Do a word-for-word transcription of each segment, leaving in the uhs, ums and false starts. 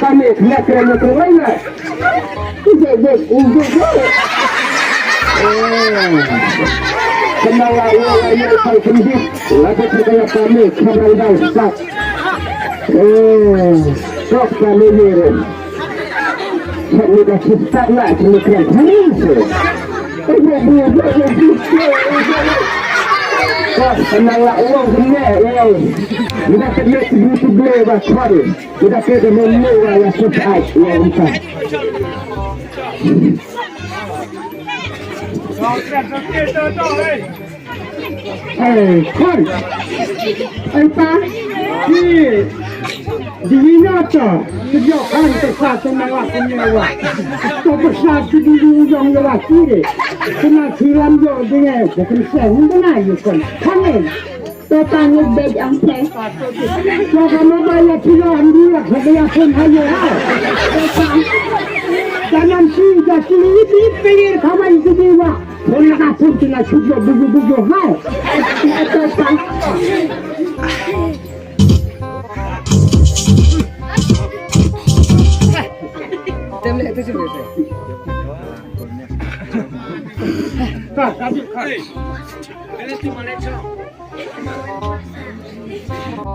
Ane, kena kena kena lain lah. Ujung, ujung, ujung, ujung. Oh. Kena lah, lah, lah, lah, lah, kena. Lah, kena kena kena kena dah start. Oh. Kok kena ni. Kena dah start lah, kena kena kena. Ujung, ujung, ujung, ujung. Kok kena lah, ulang kena, ulang. Kita kena segitu boleh bah, sorry. Kita kena menu lah, ya, start, ya, kita. Hey, Khon. Ai pa. Ni. Di ina ta. Sejak kan tersasa malah punya wa. To besar tu dulu yang lelaki ni. Kena siram jo dengan bukan sen, bukan ayu kan. Kami. To pa ngi bej ang phe. To ka mo ba ya phi lo am di ya ka ya phone ha ya ha. To pa. Jangan si ja si ni di pelir kawan si di wa. Phone na ka phone ti na su jo buju buju ha. To pa. Tem le tu si.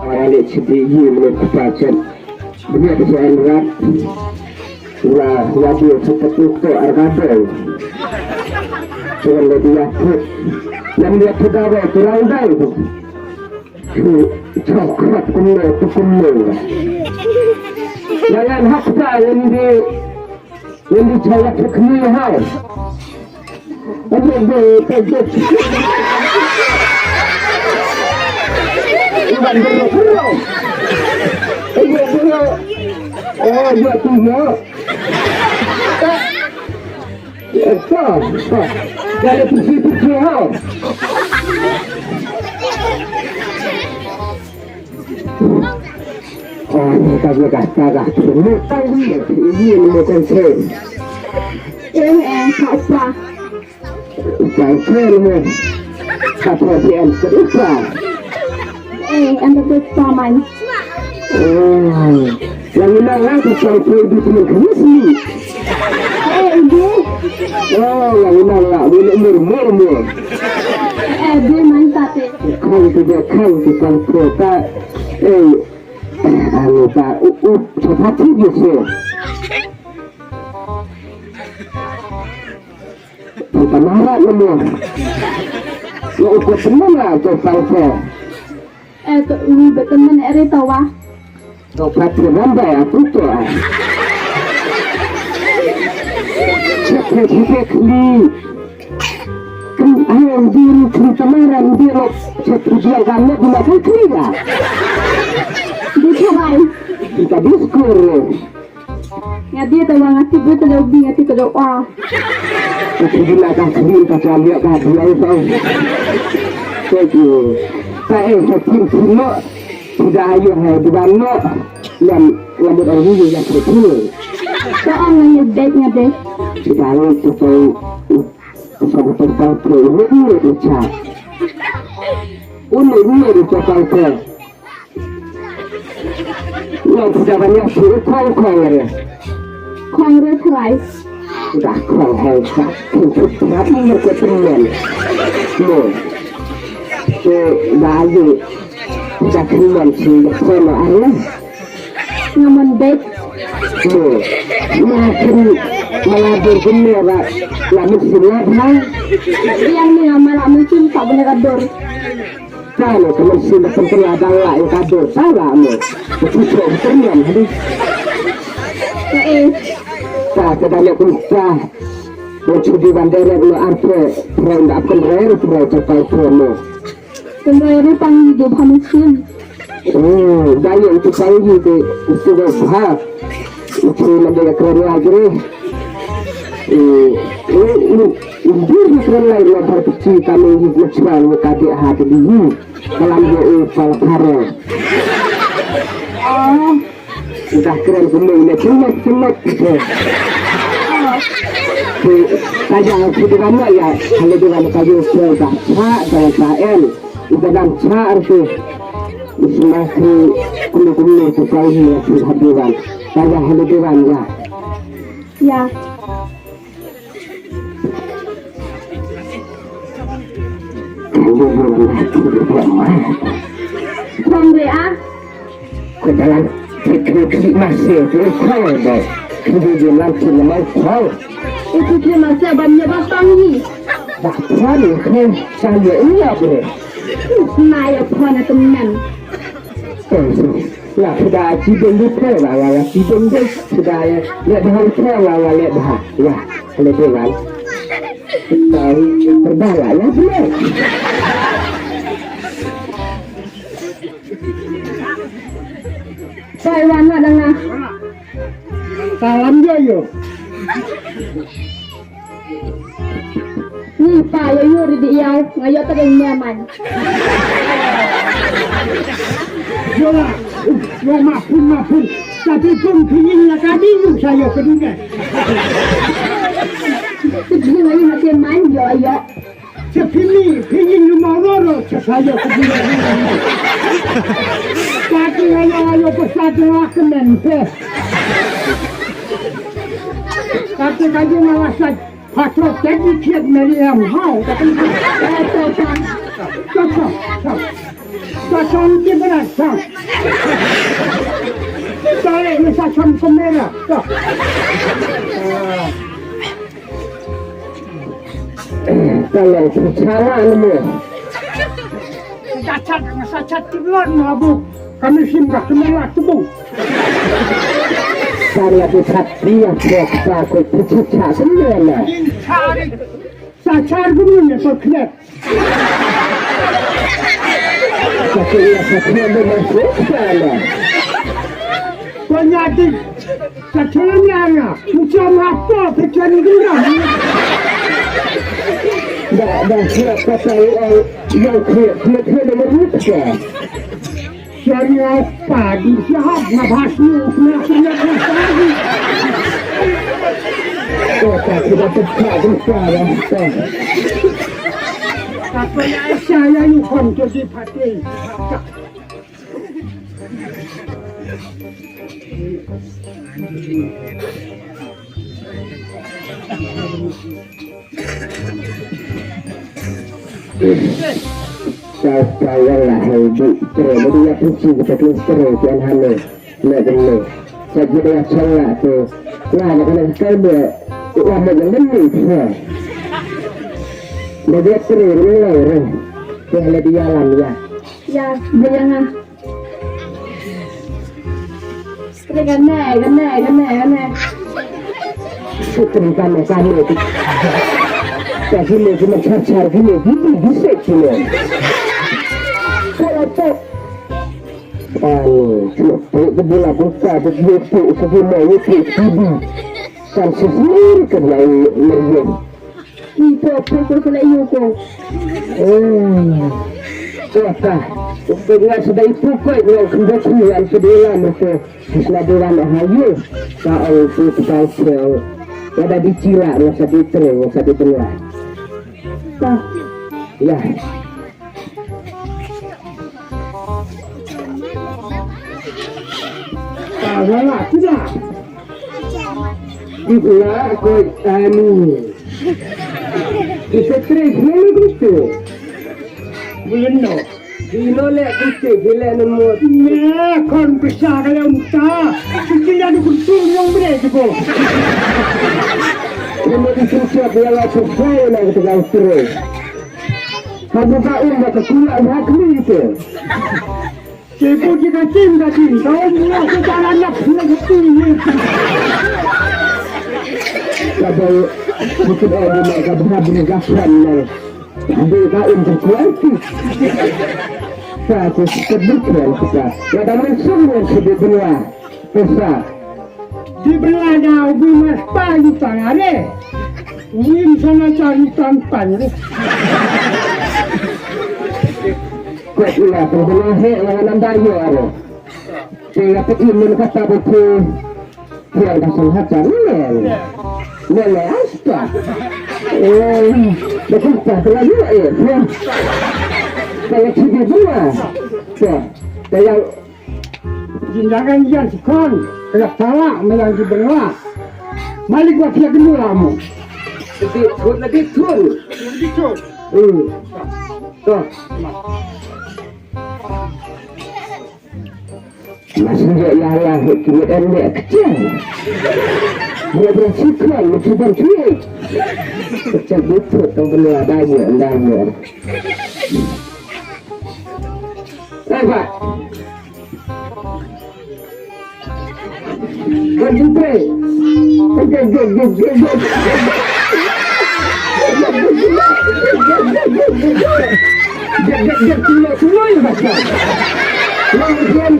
Ara leh chiti yi mene kupa chet. Bniah ka soh rat. Ula wadi chepet tu to argadel. Chuan le dia put. Lam dia put dawe tu lang dai tu. Chu chok rat kumne tu kumne. Layan haksa yang di Yang di chaya kekni hai. Aduh, aduh, aduh. Iban beruk-beruk. Aduh, aduh. Oh, dia tu, ya. Eh, stop, stop. Dari pisi-pisi, ha. Oh, ni ka ni ka ka ka. Ni ka ni ni ni kan se. Eh, eh, ka pa. Kan se ni. Ka pa si an se pa. Eh, an se pa man. Oh. Yang ni lah tu kan se di tu kan se. Eh, ibu. Oh, yang ni lah, ni umur, umur, umur. Eh, dia main sate. Kau tu dia, kau tu kan kau tak. Eh, anu tak, u, u, cepat tu dia se. Kita marah nama. Ya, ikut teman lah, tu kan kau. Eh, to, ni betemen ere tawa. To pati rambai aku to, ah. Cek, cek, cek, ni. Kan ayam diri cerita marah, dia lo. Cek, dia kan nak guna kan kiri lah. Dia cerai. Kita diskur. Nga dei ta wa nga tip ta da u bi nga tip ta da u a. Ka khubula ka khubin ka jam ya ka biang tau. Thank you. Ta eh sa tin tin no. Tidak ayo hai di ban no. Lam lam ot ayu ya sa tin. Ta ang nga dei nga dei. Tidak ayo tu tau. Sa betul tau tu. Ini dia dia cha. Ini dia dia tau tu. Nang sudah banyak suruh kong kong re. Kong re try. Dah kong hai dah kong sudah mereka teman. Mo. So dah ayu. Dah teman si kono arna. Ngaman bet. Mo. Makin malah bergembira. Lamun sinat ha. Yang ni ngamal amun cinta bener ador. Kano ka mynsiem ba pynkylla da la ïa ka dur sala mo. Ka pynkylla ka pynkylla hadi. Ka ka da leh kumta. Mo chudi ban deret mo arpe. Pro nda pynrem pro ta pai pro mo. Pynrem ri pang di ba mynsiem. Oh, da leh tu pai di te. Itu ba ha. Uchi ma dei kren lai jri. Eh, eh, eh, eh, bir ni kren lai lo bar kecil kami ni macam ni ka dei ha dei ni. Dalam dia eh pal paro. Ah, udah keren kemung ni cemek cemek. Kaja aku di mana ya? Kalau di mana kayu saya dah tak dah tak el. Udah dah tak tu. Isma ki kulu kulu tu kau ni tu hadiran. Kaya hadiran ya. Ya. Kong re ah. Ko dalam pikir ki masih tu kau deh. Kini dia nanti lemai kau. Itu dia masih banyak batang ni. Dah tuan ke saya iya bre. Naya phone teman. La khida chi dong du phe la la la chi dong du khida ya le bha phe la la le bha ya le de wan. Tahu berbala ya beliau. Sai wan na danga. Salam yo yo. Ni pa yo yo ri di yau nga yo ta deng me man. Yo la, yo ma pun ma pun. Tapi pun pinin la kadi yu sa yo kedune. Ti pinin la yu hati man yo yo. Ti pinin pinin yu ma ro ro ti sa yo kedune. Tapi ayo ayo pesat la kemen pe. Tapi kaji malah sat. Patro tegi kiet meri em hau. Patro tegi kiet meri em hau. Patro tegi kiet meri em hau. Patro tegi kiet meri em hau. Tolong bicara ni. Sachat, sachat tulon mabuk. Kami sim ka kemela tubuh. Sariati satria pokta ko pucuca sendela. Sachar gumnya so klet. Satria satria masuk sana. Penyakit satria nyara. Macam apa pecahan gula? Dah, dah siap kata yang klet, klet, klet, klet. Sariau padi siap ngabas ni. Kota kita tegak besar. Kata ya saya yukon jadi pati. Sa sa yang la hai di tre le dia tu si kita tu tre kian hane. Le de le. Sa ji dia chang la tu. La na kana kai be. La me yang ni ni. Le dia tre le le. Ke le dia lam ya. Ya, dia ngah. Kane, kane, kane, kane. Putri kane, kane. Kasi le cuma cacar gini, gini bisa cuma. Kalau tu. Anu, cuma perut kebula buka, begitu, kebula itu, kebula. Kan sesir ke lain meriam. Ito, pukul kena iyo ko. Oh. Kota. Untuk nga sedai pukul nga kembali yang kedua mereka. Sila dewan ahayu. Ka ong tu tukang sel. Ada dicilak nga sedai terus, nga sedai tengah. Tah. Ya. Ah, wala, kuda. Ipla ko anu. Isetre sene gusto. Bulno. Dino le gusto, bile nemo. Ne kon bisa kaya unta. Kita ada gusto yang bere juga. Nemo di sini siap ya la sesuai na kita terus. Kamu ka um ba ka kula ba kli te. Te ko ji ka tin ka tin. Ka um la ko ta la na pula ka tin ni. Ka ba ko ta ba ma ka ba bu ga san na. Be ka um ka kuan ti. Sa ko ka bu kuan kita. Ya da man sum ne se de bua. Pesa. Di belada ubi mas pagi tangare. Ubi sana cari tampan ni. Kau ila tu bela he yang nanda yo aro. Kau ila tu imun kata buku. Kau dah sang hajar ni. Ni ni asta. Eh, bukan tak lagi eh. Kalau sibuk dua. Kau Te ïa jingïalang ïa shi khon, ka ïa tala ma ïa ki bengla. Malik wa pia kenu la mo. Lagi thun, lagi thun. Lagi thun. Hmm. To. Mas ngi ïa la hok ki met em ne kecil. Dia berhasil kan mencuba cuy. Kecil betul tong bela daya daya. Eh, Pak. One, two, three. One, two,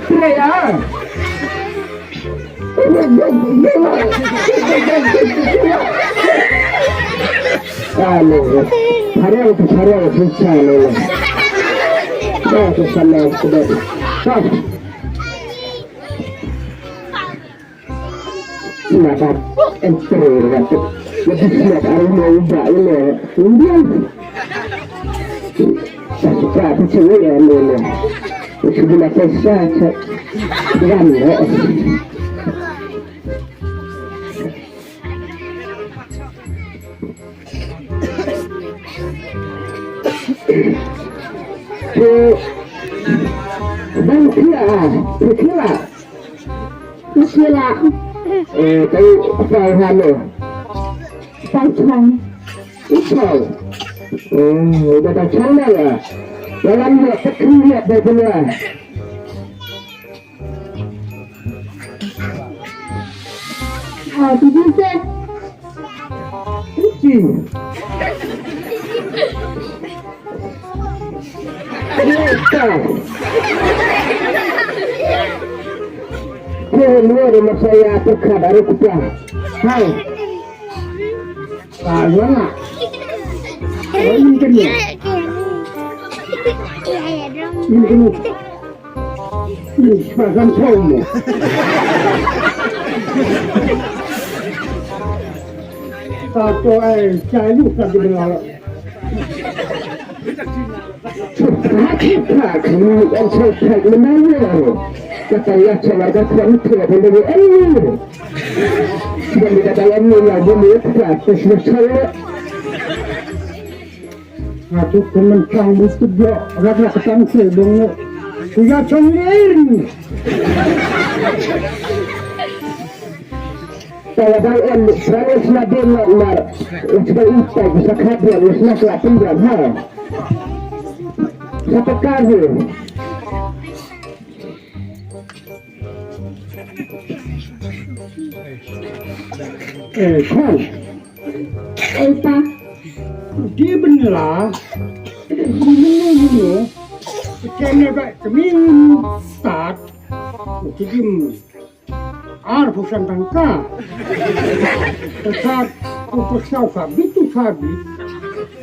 three, ah. Alo, parang tu parang susah ni. Dah tu sana sudah. Dah. Sinabat entro ratu. Lebih siap arung mau ubah ini. Kemudian Sasuka tu cewek ya mama. Sudah nak pesa cak. Dengan ya. Tu bang kira, kira. Kira. Eh, tu apa hal tu? Bang chang. Isau. Oh, udah baca dah ya. Dalam dia, tekri dia, dia punya. Ah, tu dia. Isi. Ika. Dia luar rumah saya, tukar baru kita. Hai. Ah, ïa nga. Oh, ïa kane. Ïa kane. Ïa, sepakan promo. Ka to ai, cha yu ka di belal. Sepakat, sepakat, ni kan sepakat menang ya. Kata ya, cha warga kuat itu, apa dia, eh. Sudah dikatakan ni lah, dia melihat ke atas masalah. Aku kementang butuh dia, rakyat ketang saya dong. Kuya chong lir. Saya bang em, saya sudah dengar, mar. Sudah itai, bisa kadir, sudah kelapin jam, ha. Satu kali. Eh, khon. Eh, pa. Di benla. Di menu menu. Kene ba keming tat. Kidim. Ar phew san tyngka. Tat. Upo saw ka bitu ka bit.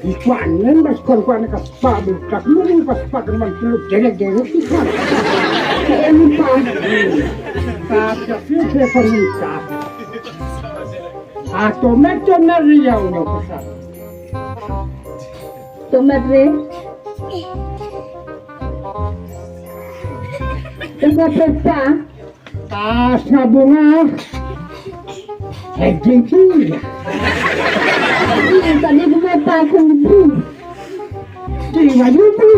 Di kwah nen bas kon kwah ne ka spah bit, tak mung ka spah kan man kilu derek derek di kwah. Ka em pa. Ka ka fiu ke pa ni ka. A to met to na ri yau no ka sa. To met re. Ka sa pesta. Tas nga bunga. Hei, jing jing. Tadi bunga pa kung bu. Jing nga yu bu.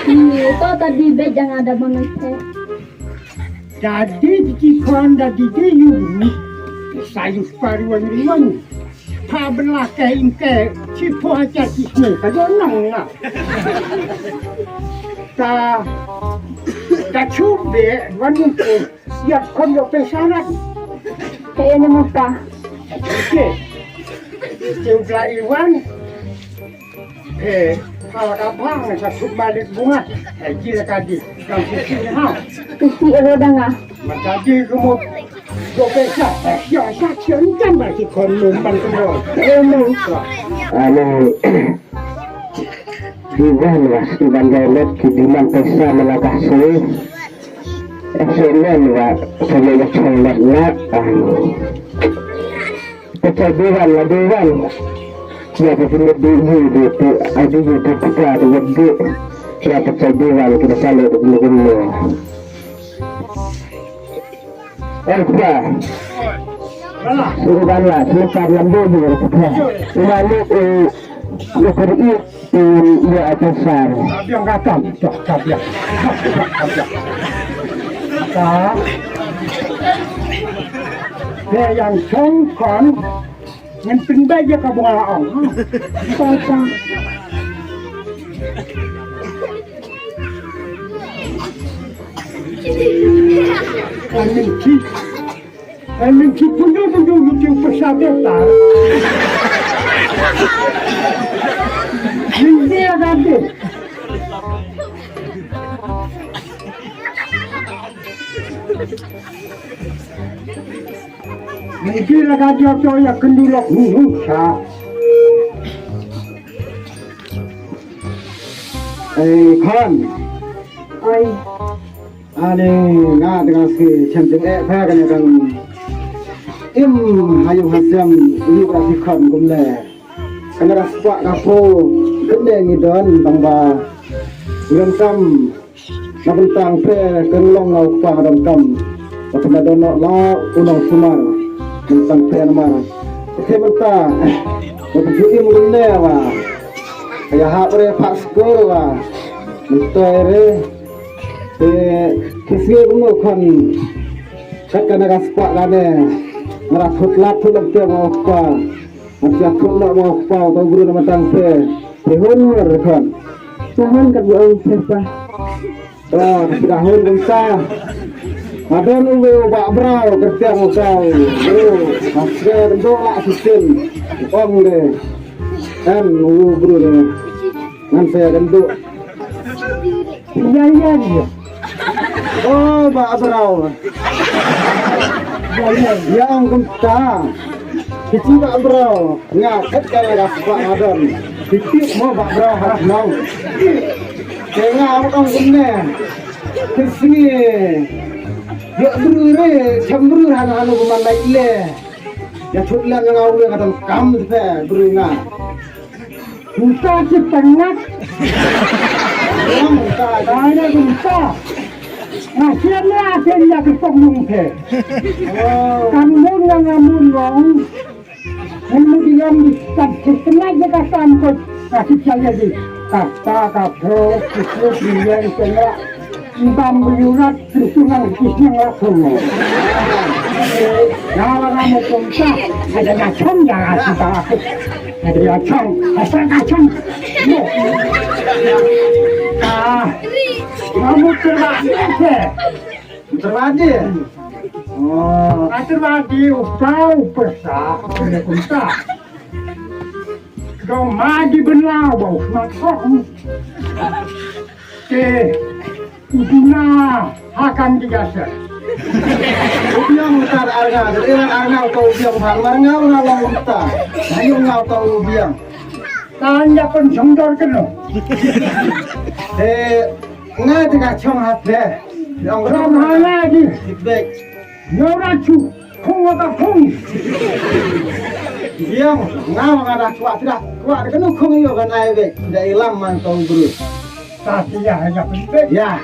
Ni to tadi bet jangan ada bunga. Tadi di kon tadi di yu bu. Sayu paruan ruan. Pha bela ke im ke, chi pho ha cha chi sne, ka jo nang na. Ta, ta chu be, wan yung ko, siap kon yo pe sanat. Ke ene mo ta. Ke, ke u bla i wan. Eh, pha la ka bang, sa chu malik bunga. Eh, ji la ka di, kang si si ha. Ke si ero danga. Ma ta di ko mo. Alo, Ivan wa Ivan Dalet ki demand pesa mana kasih. Excellent wa saya ya chong lat lat. Pesa Ivan la Ivan. Ya pesa Ivan. Kira pakai dua, kita selalu dulu dulu. Eh, kita. Suruh bala, kita lambu dulu kita. Lalu, eh, lu pergi, eh, ia atas sar. Biang gatam, dah, dah, biang. Dah. Dia yang songkon, ngan pynbeit ïa ka bunga ong. Papa. Kan min ki, kan min ki punyo punyo YouTube pesa beta. Min dia gade. Mungkin la ka jia to ïa kyndu lok hu hu sa. Ei khon. Ai. Ani nga tengah si chem jing eh pha kane kang. Im hayu hasem yu ka si khon kumne. Kane ka spah ka pho kane ngi don tang ba. Ngi don kam. Na bynta phi ka long nga u kpa nga donkam. Ba phi la don la u nongsumar. Bynta phi namar. Phi mynta ba phi ju im lynne ba ka ïahap re phah skul ba mynta re. Te phi sngew kumno khon? Kat kane ka spah kane nga la thut lap thut lap te ma u kpa. Nga pia khun noh ma u kpa uta u briew na matang phi. Phi hun mer khun. Phi hun kat ba ong phi pa. Oh, phi da hun kumta. Nga don u briew u Bah Brau kyrteng uta u briew. Nga pia kynduh lah shisien. Ong de. Em u briew de. Ngan pia kynduh. Ïa, ïa, ïa. Oh, Bah Brau. Ïa, ïa. Ïa, ong kumta. Phi tip Bah Brau. Nga kat ka la ka spah nga don. Phi tip mo Bah Brau ha nong. Te nga ong kumne. Phi sngi. Ïa briew re, chem briew hano hano ba man lai le. Ïa thut lem ïa nga u le nga donkam te briew nga. Kumta ki tengah. Kumta. Dai na kumta. Nga sian na asen ya ke pok nung ke. Oh. Kan mun na nga mun long. Mun mu di ngam di kat ki tengah ya ka kam ko. Nga si chaya di. Kata ka pro, ki pro, ki yang tengah. Ibang buyurat, Tunang kisnang lakomo. Nala namo kumta, ada gachong ya kita. Ada gachong, ada gachong. Ah, namo terbadi se. Terbadi. Oh, ah, terbadi upa upasa, ada kumta. Dong madi benar bau sematok. Te, u duna hakan ki jasa. U biang utar arnga, dari arnga utar u biang bhang, mar nga u nga long utar. Ayo nga utar u biang. Tan ja pun songdor keno. Eh, nga tengah chong hati. Yang rom hana di. Bek. Nora chu, khung wa ka khung. Biang, nga wa nga da kwah, da kwah, da kanu khung yo kan ai be, da ilam man tong guru. Ta ti ya, ya pun be. Ya.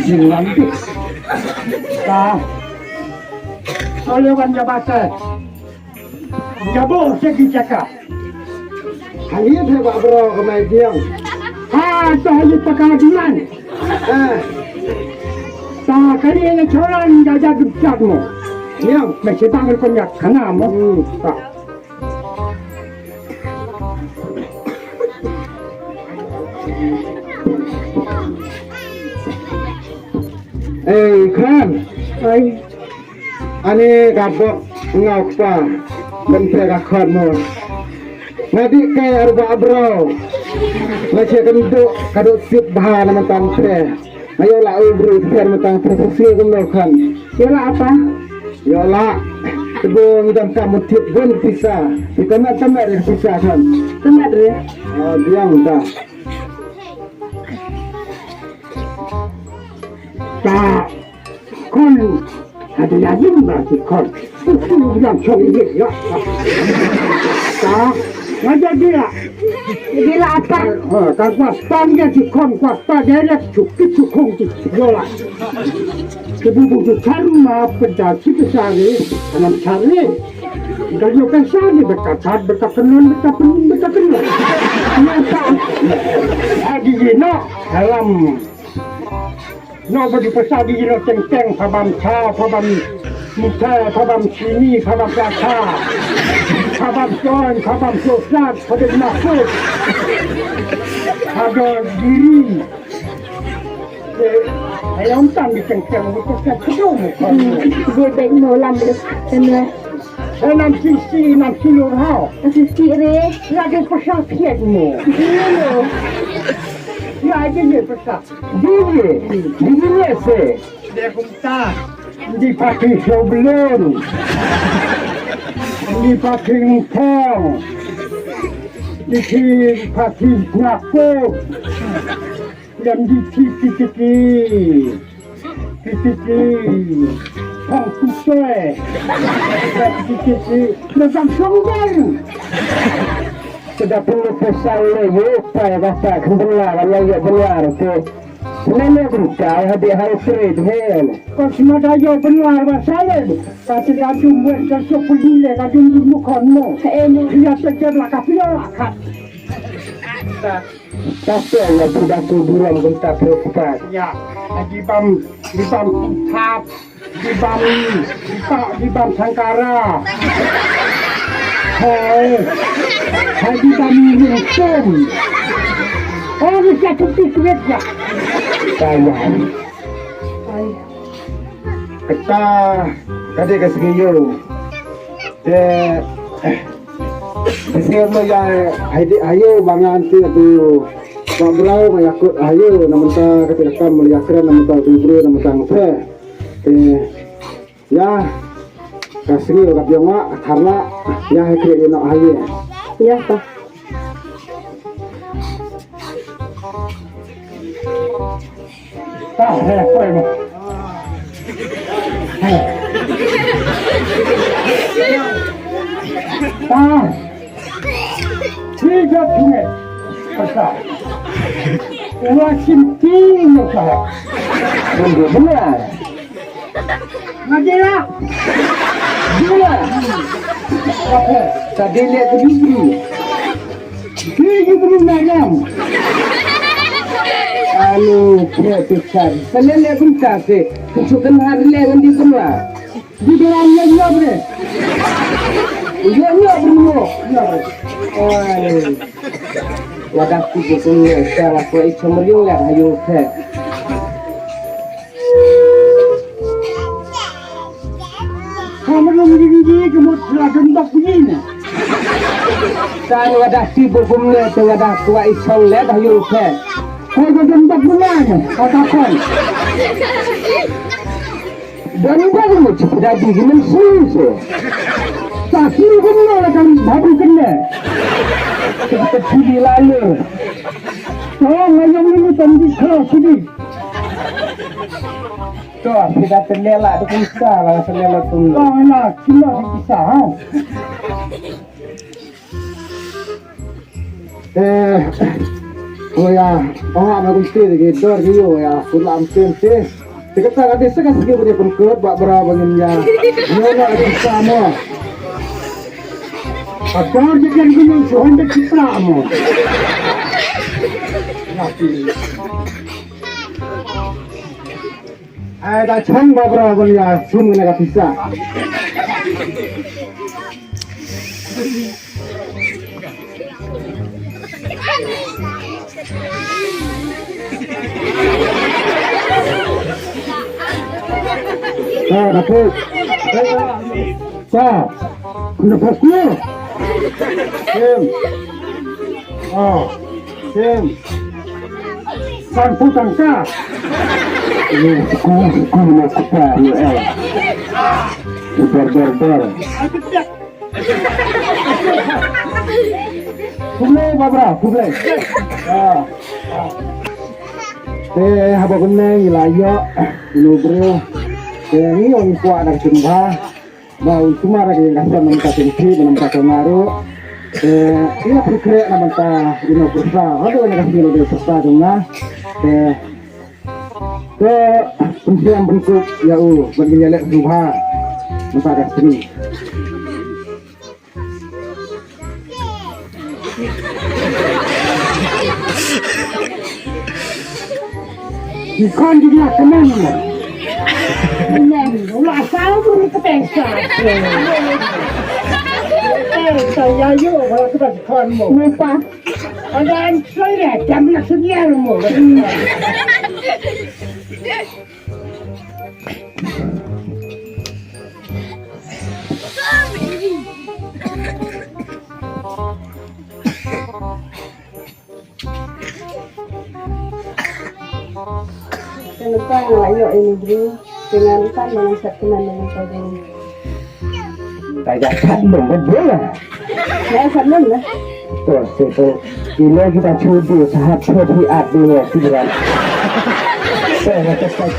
Jing lam ti. Ta. Solo kan jabata. Jabo se ki chaka. Hali phe ba bro ka mai biang. Ha, to hali paka dinan. Eh. Ta kali ele choran jaja dukjak mo. Biang. Me se bang ko nya kana mo. Hmm. Ta. Eh, Khan. Ai. Ani ka bok nga u kpa ban phe ka khot mo. Nga dih kai arba brau. Nga che kan duk ka duk sip bha na mantang phe. Nga ïoh lah u bru phe na mantang phe phe sngewbha kumno khan. Ïoh lah apa? Ïoh lah. Tebo ngi dang kam mutip bun pisa. Kita nak tamat dari pisa khan. Tamat dari? Oh, diam dah. Ta kon ada yakin ba ti kon. Yang chong ini ya. Ta Nga jadi lah. Jadi lah apa? Ha, kan kuas pan dia ci kon kuas pa dia nak cukup cukong ci dola. Kebu bu tu kan ma pencaci pesari, anam sari. Kalau pesari berkatat, berkapenon, berkapenon, berkapenon. Nyata. Adi dino dalam. No bagi pesari dino teng teng, pabam cha, pabam mita, pabam sini, pabam rasa, pabam son, pabam sosat, pabam masuk. Ada diri. Ayam tan di teng teng, betul tak kedua. Gue baik mau lam deh. Kena Sa nam sisi nam silur ha. Sisi re. Lagi pesah piat mo. Iya. Ya aja ye pesah. Dili. Dili se. Dia kumta. Di pati soblon. Di pati ngkong. Di pati ngakuk. Lem di ti ti ti ti. Ti ti ti. Pang tu te. Ti ti ti. Lem pang song baru. Sudah perlu pesan le yo pa ya basa kembela wala ya benar tu. Sebenarnya berita hadi hal trade hen. Kau semua dah yo benar basa le. Kata kadu buat sesuatu pun le kadu di muka no. Eh no. Dia sejar lah kapila lah kat. Tapi Allah tidak tu buram gentak lepas. Ya, di bam, di bam tap, di bam, di bam, di bam sangkara. Hai, hai di bam ringkum. Oh, ni saya cuti kulit ya. Sayang. Hai. Kata, kata ka sngi ïew. Te, eh, sngi ïew ïa, hai di, ayo, ba ngan ti tu, ba brau, ba ïa kut, ayo, na mynta kata ka kam, ïa kren, na mynta tu bru, na mynta ngphe. Te, ïa, ka sngi, ka biang wa, ka tharla, ïa, hai kri, ïa, no, ayo. Ïa, pa. Ah, eh, poi mo. Eh. Ah. Tiga sungai. Pasal. Wasim tino kah. Benda benar. Ngaji lah. Gila. Apa? Tadi lihat ke bibir. Ki ju bru na jam. Anu, kre tu sar. Salen le kumta se. Kusukan har le ngan di kumla. Di dalam le nyob re. Yo nyob re mo. Oi. Wadah ku je kum le sa la ko i chomriu le hayu ke. Ka mlum jinggi ka mut la don bak pynïn. Sa ni wadah ti bu bum ne te wadah tuwa i song le dah yung phe. Ka ga don bak pynïn ka ta kon. Don bak mut da di gi men sung se. Sa sung bum ne la kan babu kene. Kita sidi lalu. So ngayong ni tan di kro sidi. To, phi da tynne la, tu pisa la, tynne la tu. To, la, kilo di pisa, ha. Eh, oh ya, oh, ma kumti de dor ki yo ya, kula am tin ti. Te kata ka desa ka sigi bade pun kut, ba bra bangin ya. Yo na di pisa mo. Ador je kan gini, suhan de cipra mo. Ya, phi. Ai da chang ba bra ban ya sum na ka pisa. Ta da pu. Ta. Kena pas ni. Em. Ah. Sim. Samputang ka. Ni ku ku na ku pa ni eh. Ber ber ber. Kublai babra, kublai. Ah. Te haba kumne ngi la ïoh inu briew. Te ngi ong kwah da ka chynbha. Ba u sumar ka ïing ka sem mynta ka jingphi mynta ka ngaru. Te ïa phi khreh na mynta ïa u pyrsa, haduh na ka sngi u dei u pyrsa jong nga. Te to pynsiam pynkup ïa u ban ïaleh sngewbha mynta ka sngi. Ki khon ki la kmen. Kmen, u la saw tu ni ka pengsa. Eh, sa ya yu, wala ka ba khon mo. Mo pa. Ada an soi le, jam la sudia mo. Ka nangta nga la ïoh ïa une u briew, te nga nangta nga la sat kmen ïa nangta u briew. Ka ïa sat lem ka briew la. Ka ïa sat lem la. To, se to. Ine kita chudi sahat chudi at ni ya, si berat. To, nga ta sat.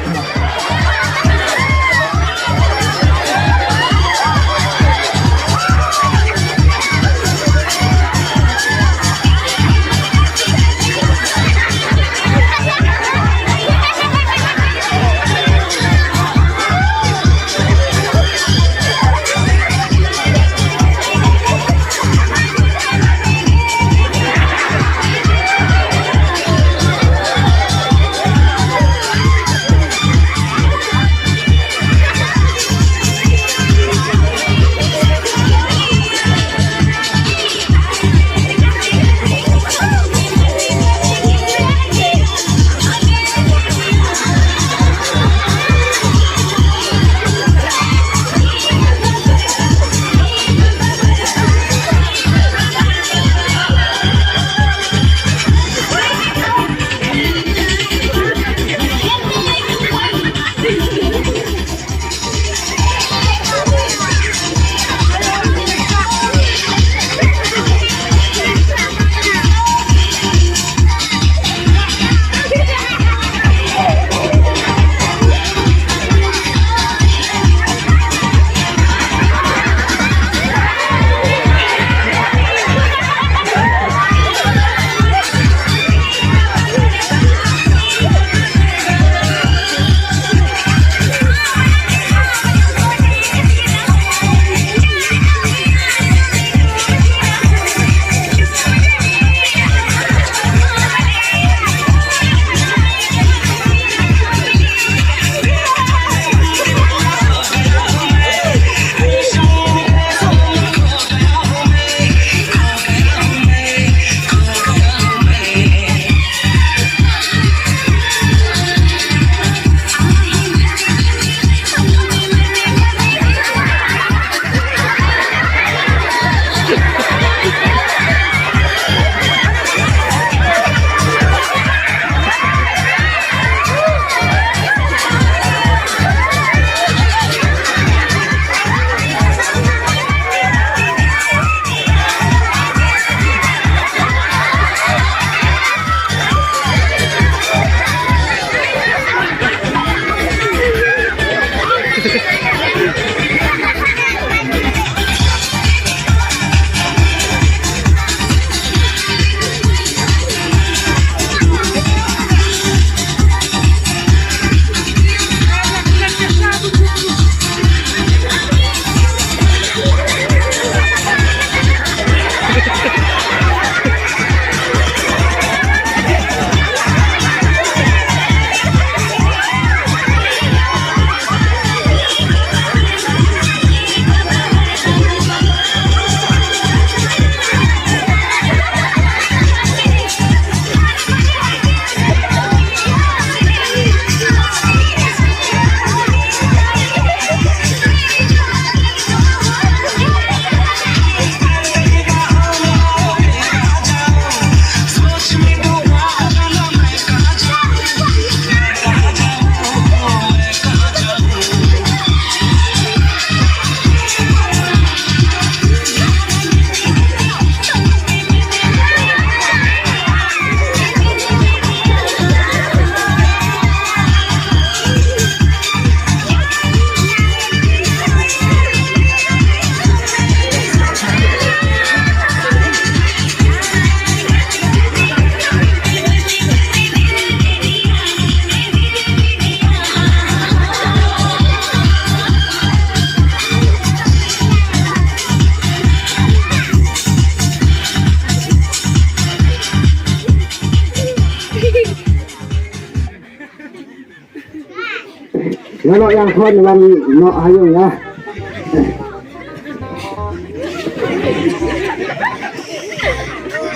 Ano yang khon wan no ayo ya.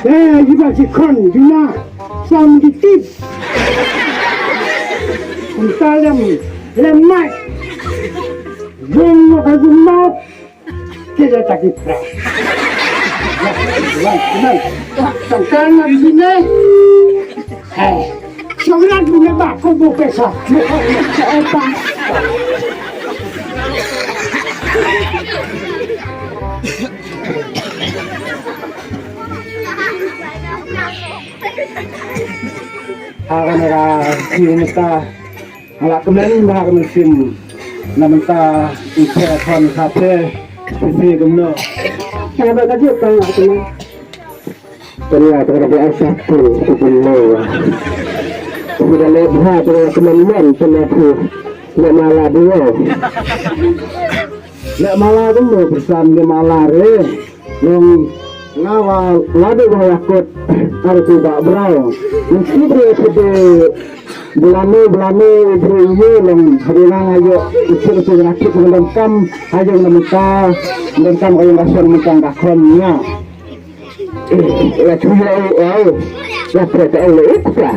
Eh, jiba si khon juna sam di tip. Entah lem lem mai. Jong no ka jumau. Kita tak kira. Wan, wan, wan. Tangkal nak sini. Eh, seorang punya bak kubu pesa. Apa? Akan ada di muka. Nga la kmen ba ha ka mynsiem na mynta i pher khon ka pher phi phi kumno. Ka ba ka jut ka nga kmen. Tanya ka ba ai sa tu tu kumno. Phi da le bha tu ka kmen men tu le phi. Le mala dua. Le mala kumno, pyrsan le mala re. Nong nga wa lade wa yakut ar tu ba brau. Nong tu bre tu de belame belame bre ye nong bre nga ayo. Itu tu na kit nong kam ayo nong ka nong kam ayo nong kam ka khon nya. Eh, la tu ya au au. La tu ya au le ukta.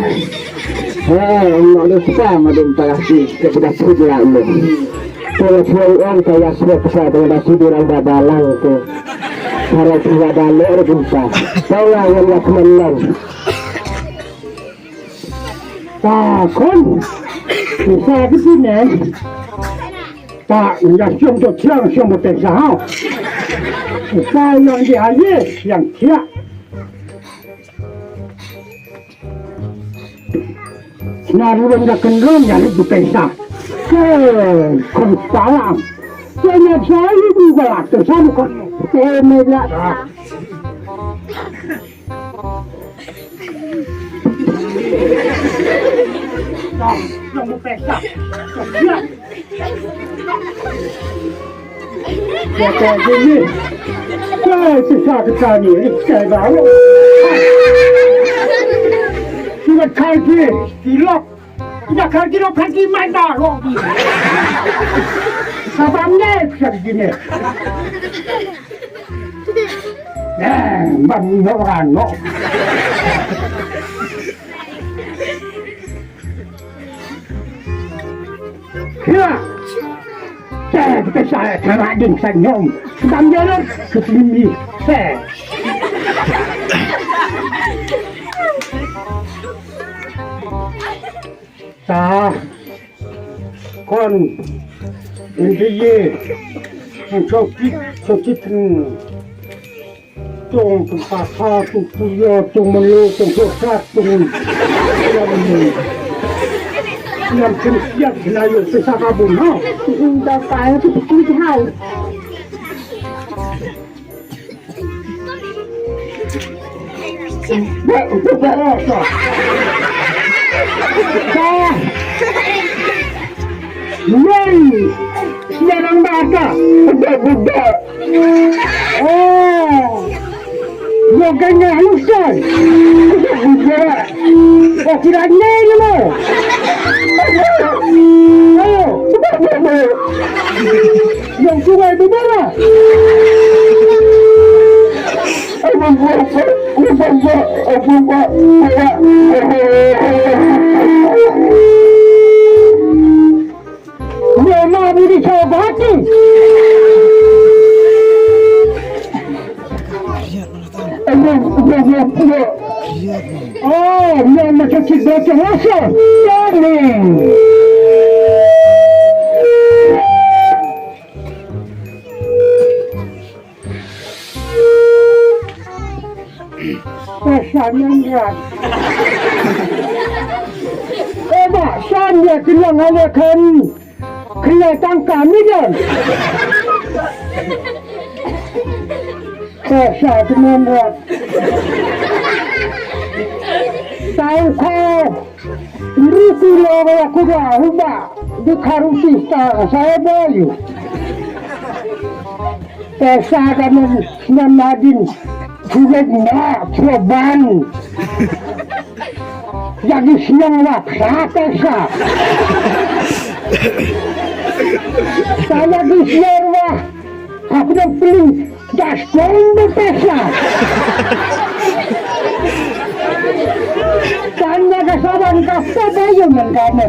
Ha, nong le ukta ma dum ta si ke dah tu la le. Tengah suai ong kaya suai pesa tengah dah tidur anda balang tu. Para tiada lek jumpa. Tahu lah yang nak menang. Takon. Bisa di sini. Tak, ya siang tu siang siang betul sah. Bisa yang di air yang siap. Sna ruh wan ka kynrong ïa rit bteng sa. Ke khon palam. Ke nya sa ïa du ba lak te sa mu khon. Ke me la. Sa, sa mu pesa. Ya ka jini. Kai pisa ka tani, kai baru. Surat kai ki, kilok. Ida kai ki lok kai ki mai da lok. Sabam ne pisa jini. Eh, bam no rano. Kira. Saya kita saya kena ding sanyong. Sedang jalan ke sini. Saya. Ta. Kon. Ini ye. Chokit, chokit. Tong tong pasa tong puya tong melo tong sosat tong yang yang kena yo sesa kabun ha. Dah saya tu tu hai. Ba ba ba. Ba. Nang. Nang ba ka. Ba ba ba. Oh. Yo kanya usan. Oh, kira ni ni mo. Ayo. Yang sungai tu mana? Mama budi coba hati. Oh, mama cuci bocor rasa. Darling. Eh, shan yan yan. Eh, ba, shan ya kena ngale kan. Kena tangka ni dan. Eh, shan kena ngale. Tahu kau. Ruku lo ya kuda huba. Di karusi ta saya bayu. Pesa kanan snem adin. Kulit na coban. Jadi siang wak sa pesa. Tanya di siar wa. Aku dah beli gas bomba pesa. Tanya ke sawan kasta bayung yang kane.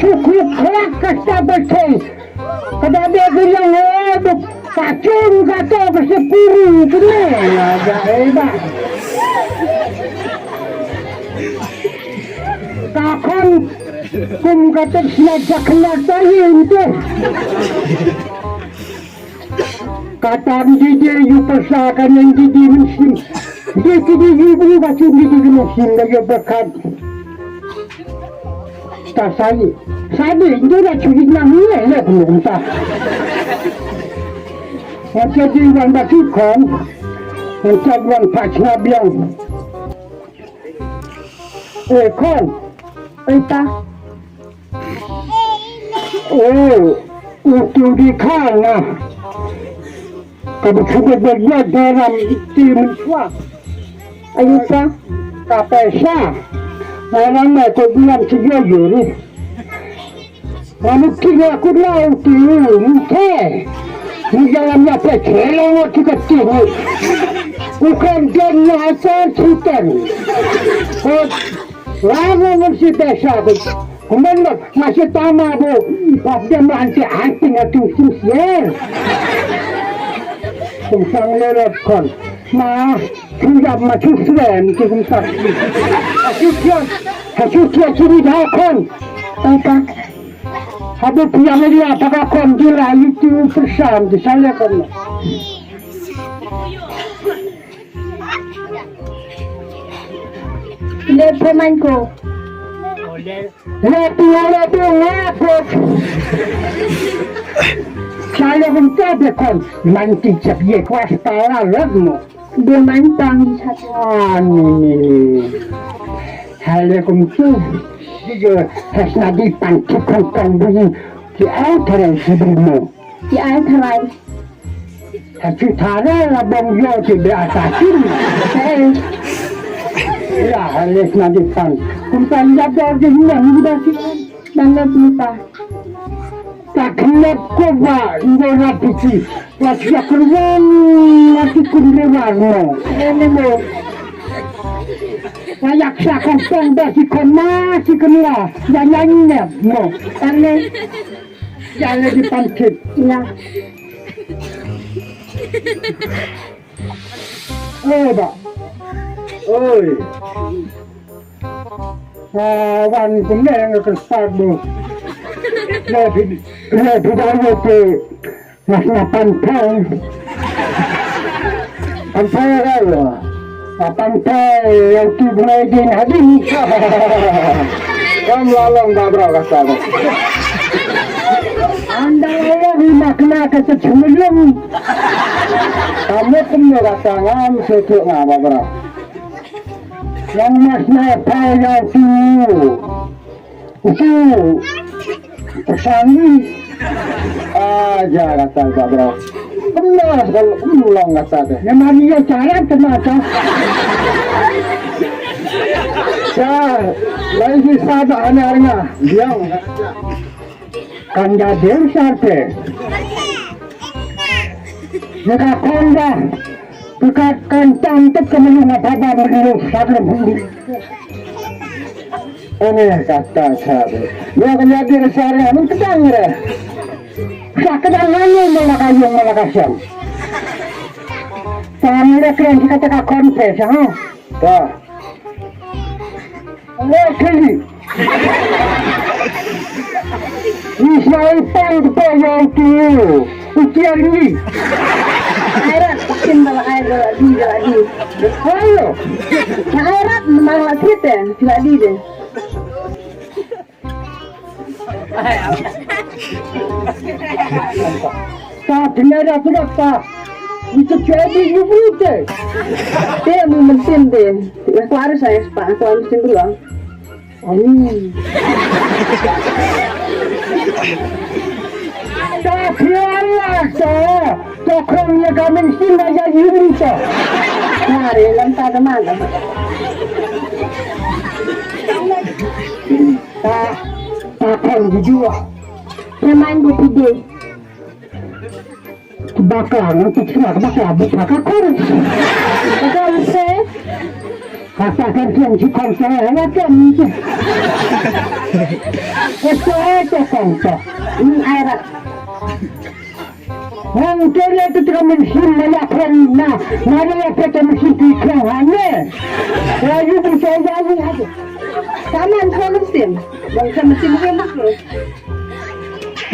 Cukup kelak kasta betul. Kada ada yang ada. Kacung kata bersepuru tu ni. Aja hebat. Takon kum kata sila jakna tayin tu. Kata didi yu persa kan yang didi mensim. Didi yu beri kacung didi mensim lagi berkat. Ta sani. Sani, ndu na chuji na mie le kunu kumta. Ngan jadi wan batu kon. Ngan jadi wan pach na biang. Eh, kon. Oi, ta. Oh, utu di kana. Ka ba chuba ba ya daram ti menchwa. Ayu pa. Ka pesa. Daram ma ko bulan tiga juri. Manu tiga ku lau ti ni ke. Ni dalam ya pe chelo ngo ti ka ti ni. Bukan dia ni asan chutan. Ko lama ngan si pesa ku. Kumben ba masih tama bu. Pap dia ma anti anti ngatu sisier. Kum sang lelot kon. Ma, sujab ma chusren ti kum sang. Asu kian, asu kian suri da kon. Tangka. Habu pia media paga kon dila itu persan di saya kon. Le pemain ko. Le pia le pia le pia. Saya minta bekon manti cak ye kuas pala lemu. Dia main tang di satu. Ah, ni, ni, ni. Hai le kum tu. Dia hasna di pantuk kantong bunyi. Di antara si bimo. Di antara. Hachu thara la bong yo ti be atakin. Eh. Ya, halis na di pan. Kum tan ya bor di hina ni ba si. Dang na puta. Tak nak ko ba ndo na piti. Wa sia kurwan mati kun de war mo. Ene mo. Wa yak sa kon tong ba si kon ma si kun la. Ya nyanyi ne mo. Ane. Ya le di pan kit. Ya. Oi ba. Oi. Ah, wan kumne nga kan start bu. Ready, ready dah yo pe. Mas na pantai. Pantai dah yo. Ah, pantai yang tu bungai din hadin. Kam lalong ba bro kata. Anda lalong makna kata chulung. Kamu pun rasa ngam sejuk ngam apa. Yang mas na apa yang tu. Itu. Pesangi. Ah, ja kata apa bro. Kemas kalau ulang kata deh. Yang mana dia cara kena kah? Ya, lagi sabar hanya hanya. Diam. Kan jadi sate. Neka konda. Buka kantang tu kemelu ngapa ba melu sate. Ini kata sate. Dia kan jadi sate. Mun kedang re. Sa kedang ngani malah kayung malah kasem. Tangan re keren kita teka konfes ha. Dah. Lottery. Ismail pang de pa yang tu. Ukian ni. Airat, tin bala ai bala di bala di. Ayo. Na airat memang la site, bala di de. Ta tinada tinada ta. Itu jadi nyubute. Te mu mentin te. Aku harus saya sepak, aku harus sendiri. Amin. Ta tinada ta. Tokong ya kami sini ya yubute. Mari, lantar mana? Ta. Akan jujur. Nyaman dia pidih. Bakar, nanti kena bakar, bakar kau. Bakar mesti. Katakan tuan si kau saya, ya kan? Kau saya tu kau tu. Ini airat. Hong kere tu tengah mesin maya kong na, maya kata mesin tu kong hane. Lagi tu saya jadi hati. Taman kau mesin. Bangsa mesin dia tu.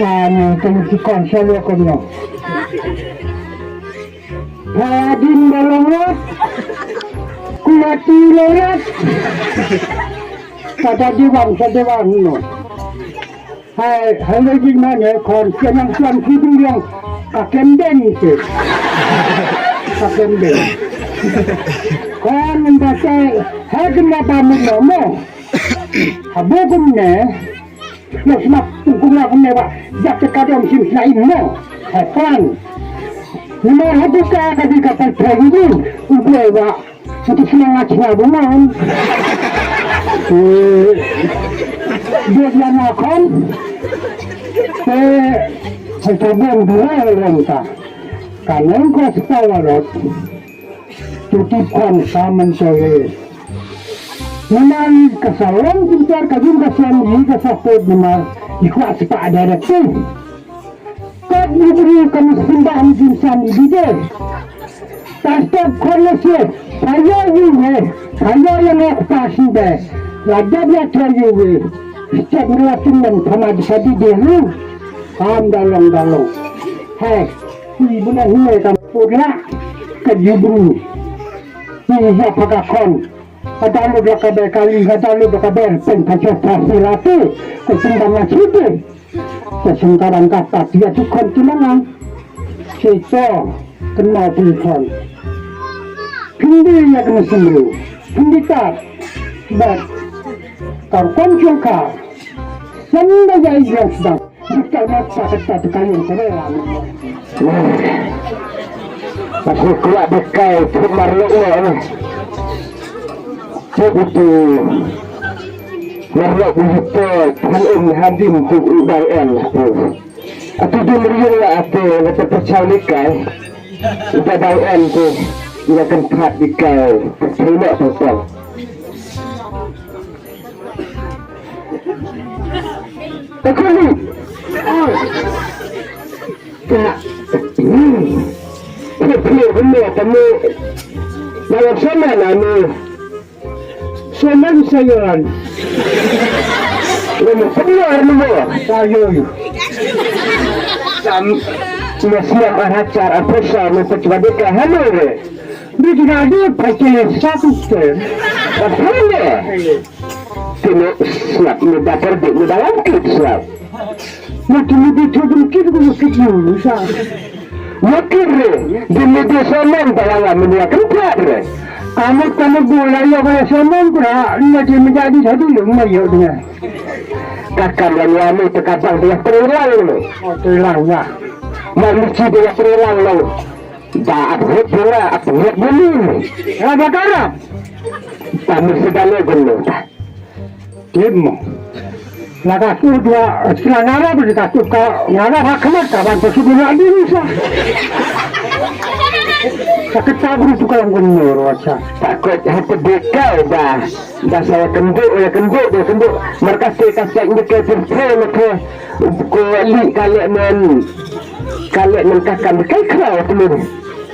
Ani kami tukang selalu kena. Hadin balongot. Kumati lorat. Kata dewan, kata dewan no. Hai, hai lagi mana kon kenang tuan kudung yang kakendeng tu. Kakendeng. Kon membaca hai kena bangun nama. Abu kumne. Lo sma kum la kum ne ba jak te ka dom sim sna im no. Hai pan. Ni ma ha du ka ka di ka pan trai ni. U ble ba. Satu semangat sna bungan. Eh, dia dia na kon. Eh, hai ka dom dua orang ta. Ka neng ko spa walot. Tuti kwan sa man sa ye. Namar ka sa long pintar ka jing ka sian yi ka sa pet namar i kwah sepak direct tu. Kat ni beri ka mesti bah ni jin san i bide. Pastor kwan na se. Saya yi ye. Saya yang aku pasi be. Lada dia ter yi we. Setiap ngelatin dan sama di sadi dia lu. Paham dalong dalong. Hai. Ni bulan ni ka pula. Ka jubru. Ni ya pagakon. Kata lu dah kabar kali, kata lu dah kabar pen kacau pasti lati. Kau sembang lah situ. Kau sengkarang kata dia tu kon tunangan. Sito kena pun kon. Pindi ya kena sembru. Pindi tak. Bat. Kau kon cungka. Senda ya yang sedang. Aku kelak bekai tu marlok lo ni. Tu betul. Marlok begitu pun um hadim tu ubai en aku. Aku dia meriang lah aku nak terpecah likai. Ubai bai en tu ia kan phat likai. Terima tu. Takuli. Ka. Phi phi hynne tamo. Dalam sana nanu. Soman sayan. Lama pernah nemu. Sayun. Sam. Siap arachar apa sama pecwadika hamil. Di tengah dia pakai satu sten. Apa ni? Kino slap ni datar dik ni dalam kit slap. Mati ni di tu pun kit pun kit ni sa. Mati re, di ni di soman dalam ni ya kempat re. Kamu kamu gula ya kaya soman kura, ni di menjadi satu lu mayo dia. Kakam lan wami tekabang dia perilang ni. Oh, perilang ya. Manusia dia perilang lalu. Da ap hep bula ap hep bulu. Ya bakara. Tamu sedale gulu. Tim. Laga tu dua setengah ngara beri katu ka ngara hakmat ka ban tu sudah adi rusa. Sakit tabru tu kalau gulu rusa. Takut hati bekal dah. Dah saya kenduk, ya kenduk, dia kenduk. Mereka saya kasih ini ke terpel ke. Ko li kale men. Kale men kakam kai kraw tu.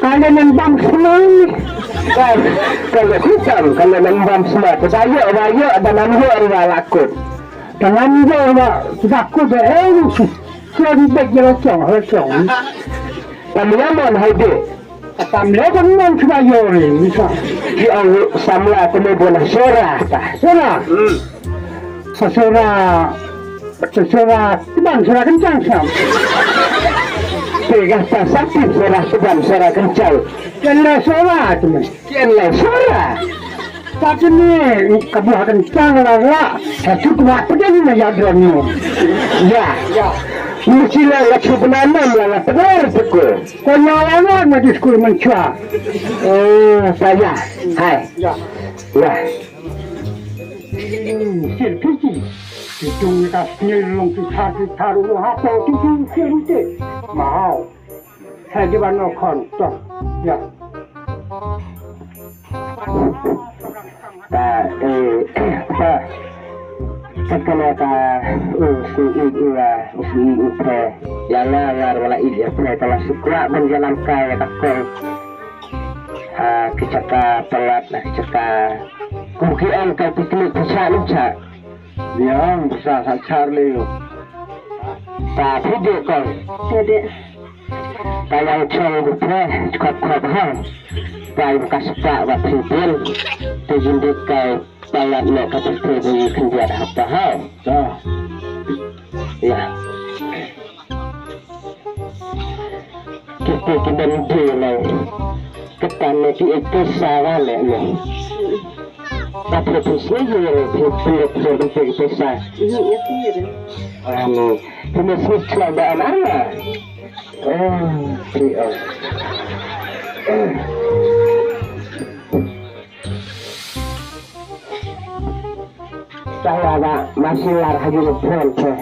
Kale men bam semang. Kan kale hutan kale men bam semang. Bayo bayo dan ambo ri lakut. Dan ambo ba takut be eh. Sudah bek je locong locong. Kami amon hai dek. Atam le kan non sudah yori bisa. Di au samla tu me bona sora ta. Sora. Hmm. Sa sora. Sa sora. Tiban sora kencang sam. Tiga ta sakti sora tiban sora kencang. Kena sora tu me. Kena sora. Tapi ni kabuh kencang la la. Satu kuat pedang na ya drone. Ya. Ya. Mesti la la cuba nanam la la tegar pukul. Kau nyala na maju sekolah menchua. Oh, saya. Hai. Ya. Ya. Hmm, sir, piti. Ki tung ni ka sni long ki thar ki thar u ha to tu tu ki rute. Mau. Sa di ban no khon to. Ya. Ta, eh, ta. Ta kana ta, eh, si i i la, si i i te. Ya la la wala i ya te ta la sukra ban jalan ka ya ta kol. Ha, ki chaka palat, ha, ki chaka. Ku ki ang ka piknik ki cha ni cha. Yang sa sa char le yo. Ta phi de kong. Phi de. Ta yang chong bu phe, khop khop ha. Ta yung ka spa ba phi den. Te jin de kai palat no ka phi de bu yi khyndiat ha ta ha. Ta. Ya. Kite ki ban dei lang. Kata ne ki ek pesa wale ne. Tapi tu sini je tu tu tu tu tu pesa. Ini ya tu ya. Anu, tu mesti selalu ana. Oh, ti oh. Saya ada masih lar haji phone tu.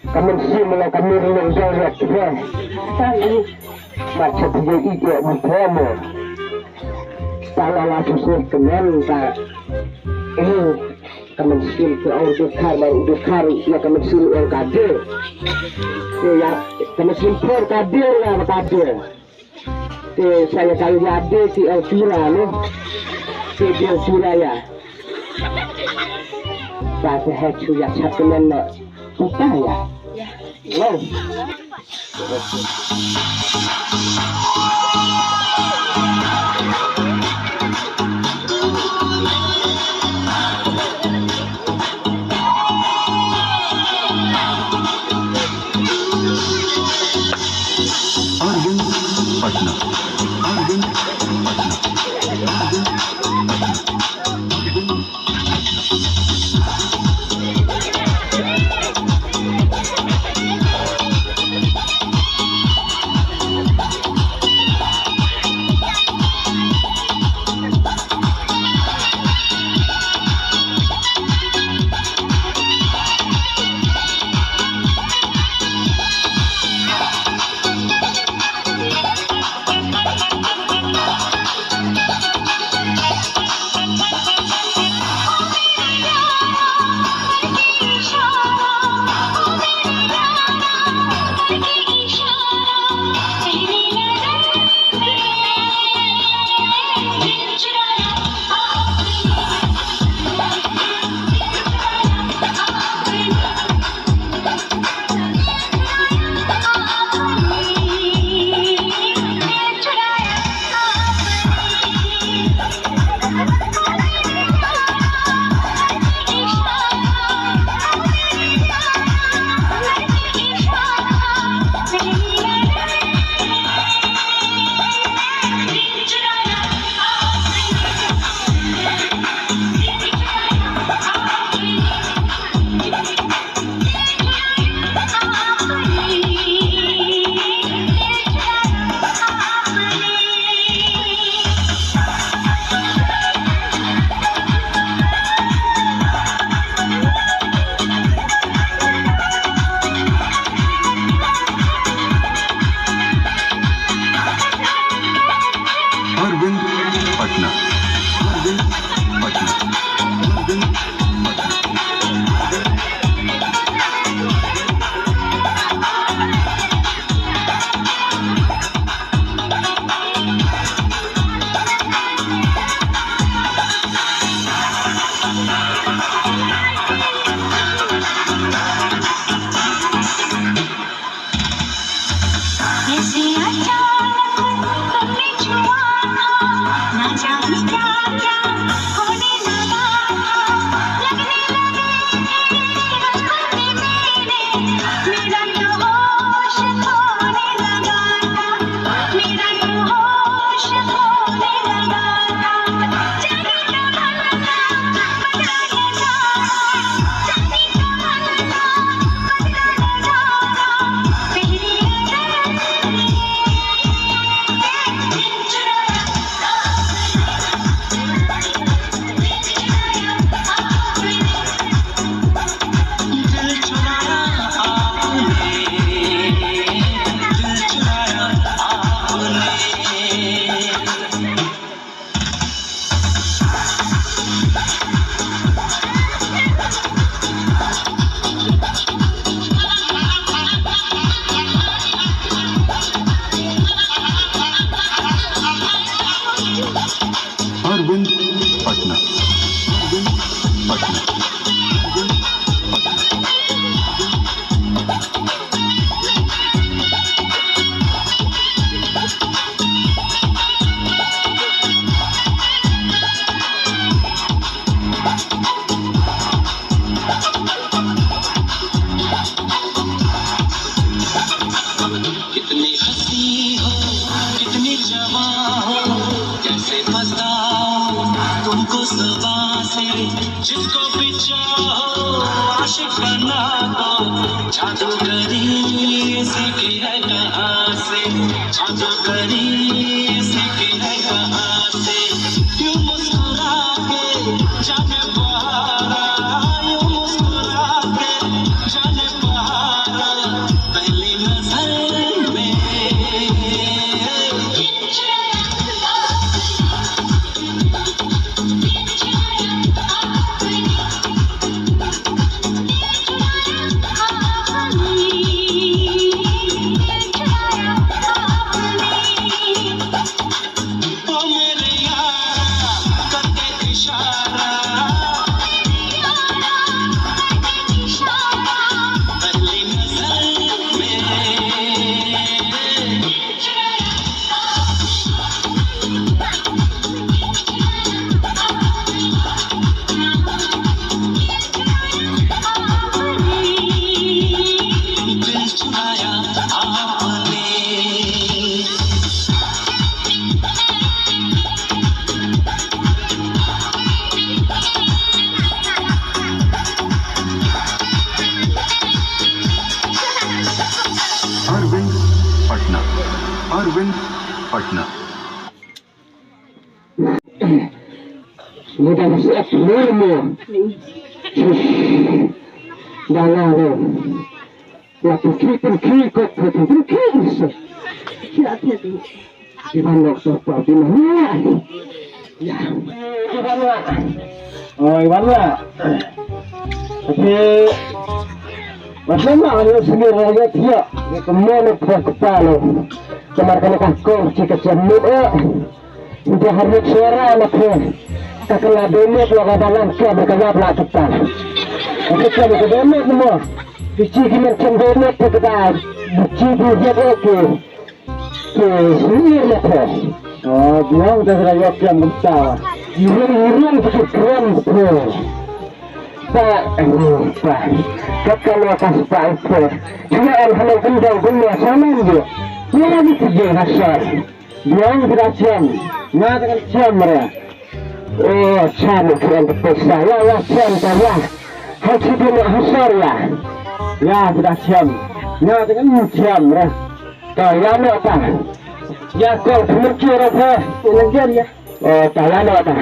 Ka mynsiem la ka mir long jong rat phe. Tang i. Mat cha phi i ke bu phe mo. Ta la la chu se kmen ta. Eh, ka mynsiem ke ong de khar mar de khar ya ka mynsiem ong ka de. Ke ya ka mynsiem phe ka de la ka de. Te saya kali ya de ti el pira no. Te de el pira ya. Ba te he chu ya chat ke men no. Puta ya. No. Arvind Patna. Arvind Patna. Arvind Patna. Arvind Patna. Arvind Patna. Arvind Patna. से, जिसको भी चाहो आशिक बना दो। जादूगरी सीखी है कहाँ से, जादूगरी सीखी है कहाँ से? यूं मुस्कुरा के जाने प्यारा, यूं मुस्कुरा के जाने प्यारा, पहली नजर में। Arvind Patna. Arvind Patna. Mudah siap semua. Dah lah lo. Ya, pergi, pergi, kau pergi, pergi. Siap, siap. Iwan lo, siapa? Di mana? Ya. Iwan lo. Oh, Iwan lo. Okey. Wat lem ma ngi sngewthuh ïa ka mon ka kpa lo. Namar kane ka kong shi ka shem mut eh. Nda har mut suara na phe. Ka kala domet lo ka dalam ka ka la bla kpa. Ka kpa ka domet mo. Bichi ki men chen domet ka da. Bichi ki jet eh ki. Ke sini le ko. Oh, biang dah kena yok yang besar. Irung-irung tu keren ko. Ba, ba. Kata lo kas ba ko. Dia al halal kendang dunia sama dia. Dia lagi kerja kasar. Biang dah siam. Nga dengan siam mereka. Oh, siam keren ke pesa. Ya, ya, siam ta ya. Hai si dia nak hasar ya. Ya, dah siam. Nga dengan siam mereka. Ta ïa noh ta. Ïa kong pynmynti ruh phi. Ïa lyngen ïa. Oh, ta ïa noh ta.